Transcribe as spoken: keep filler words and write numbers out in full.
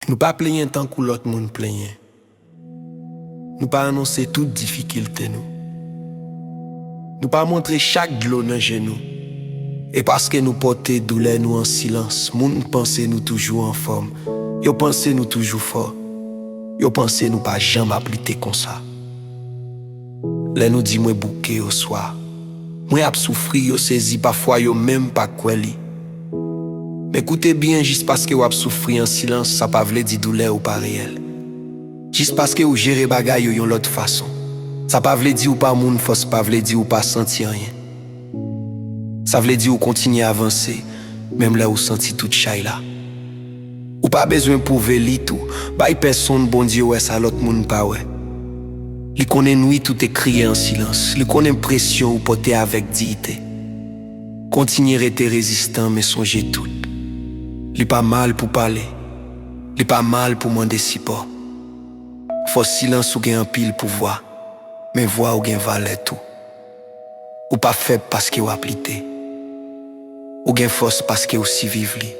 Nou pa plenyen tankou lòt moun plenyen. Nou pa anonse tout difikilte nou. Nou pa montre chak dlo nan je nou. E paske nou pote doulè nou an silans, moun panse nou toujou anfòm. Yo panse nou toujou fò. Yo panse nou pa janm ap lite konsa. Lè nou di mwen bouke oswa mwen ap soufri, yo sezi, pafwa yo menm pa kwè li. Men koute byen, jis paske w ap soufri an silans, sa pa vle di doulè ou pa reyèl. Jis paske w jere bagay yo yon lòt fason, sa pa vle di w pa moun, fòs pa vle di w pa santi anyen. Sa vle di w kontinye avanse, menm lè w santi tout chay la. Ou pa bezwen pwouve li tou. Bay pèsonn Bondye wè sa lòt moun pa wè. Li konnen nwit ou te kriye an silans. Li konnen presyon ou pote avèk diyite. Kontinye rete rezistan, men sonje tout. Li pa mal pou pale. Li pa mal pou mande sipò. Fòs silans ou gen anpil pouvwa, men vwa ou gen valè tou. Ou pa fèb paske w ap lite. Ou gen fòs paske w siviv li.